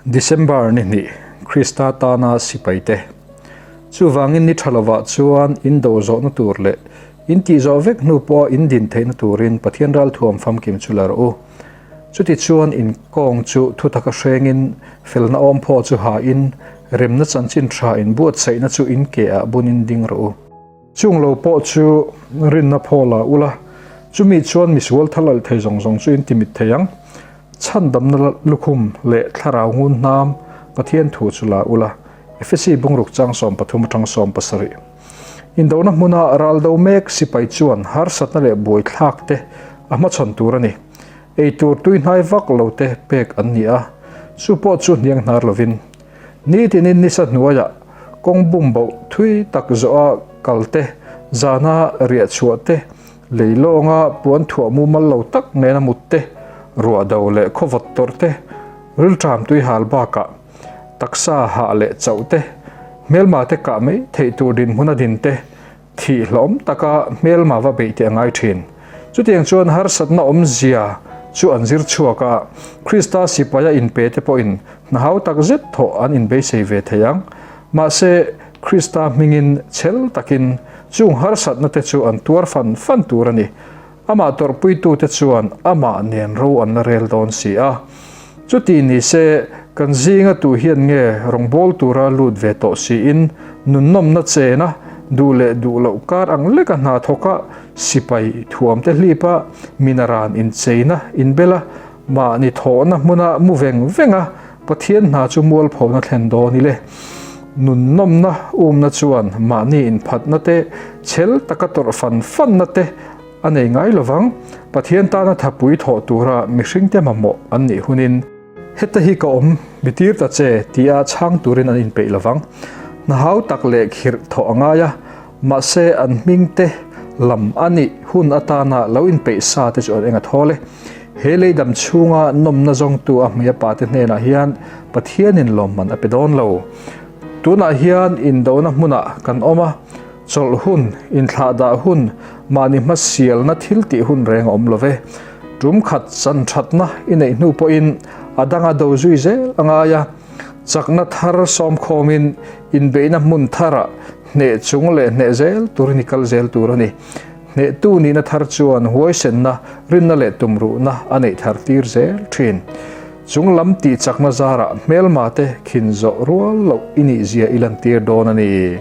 December ni hnih, Krista tana sipaite. Chuvangin ni tha lovah chuan in do zawhna tur leh in tih zawh vek hnu pawha in din theihna turin Pathian ralthuam famkim chu la rawh u. Chutichuan in kawng chu thutaka hrengin felna awmphaw chu hain remna chanchin tha in buatsaihna chu in ke ah bunin ding rawh u. Chung lo pawh chu rinna phaw la ula, chumi chuan misual thal alh thei zawng zawng chu in timit thei ang. Chhandamna lukhum leh thlarau ngun hnam Pathian thu chu la ula, Efesi bungruk chang 13 atang 17. Indona hmuna ral do mek sipai chuan harsatna leh buaithlak te a hmachhawn tur a ni. Eitur tui hnai vak lo te pek an ni a, chu pawh chu hniang hnar lovin. Nitinin nisa hnuaiah kawng bum boh thui tak zawha kal te, zana riah chhuah te, lei lawnga puan thuah mumal lo tak nena mut te, ruah do leh khawvawt tawrh te, rilṭam tui hal bakah taksa hah leh chauh te, hmelma te kah mai theih tur dinhmun a din te, Thih hlawm taka hmelma va beih teh a ngai thin. Chutiang chuan harsatna awmzia chu an zir chhuak a, Krista sipaia inpe te pawhin hna hau tak zet thawh an inbeisei ve thei ang. Mahse, Krista hmingin chhel takin chung harsatna te chu an tuar fan fan tur a ni. Amah tawrhpuitute chuan amah nen ro an la rel dawn si a. Chuti ni se, kan zinga tu hian nge rawngbâwl tura lut ve tawh siin nunnawmna chena duh leh duh loh kar ang leka hna thawka sipai thuamte hlipa minaran incheina inbela mahni thawhna hmuna mu veng venga Pathian hna chu mualphona thlen dawn i le. Nunnawmna umna chuan mahni inphatna te, chhel taka tawrh fan fanna te a nei ngai lovang. Pathian tana thapui thawh tura mihringte mamawh an nih hunin, Heta hi ka awm, mi tir ta che, tia chhang turin an inpeih lovang. Hna hau tak leh khirh thawh a ngai a, mahse an hmingte lam a nih hun atana lo inpeih sa te chu an eng a thawl e. He lei dam chhunga nawmna zawngtu a hmei a pate hnenah hian Pathianin lawmman a pe dawn lo. Tunah hian indona hmunah kan awm a, chawlh hun, inthlahdah hun, mahni hmasialna thil tih hun reng a awm lo ve. Tum khat chan thatna i neih hnu pawhin a danga do zui zel a ngai a, chakna thar sawmkhawmin inbeihna hmun tharah hneh chung leh hneh zel turin i kal zel tur a ni. Hnehtu nihna thar chuan huaisenna, rinna leh tumruhna a neih thar tir zel thin. Chung lam tih chakna zarah hmelma te khin zawh rual loh i nihzia i lantir dawn a ni.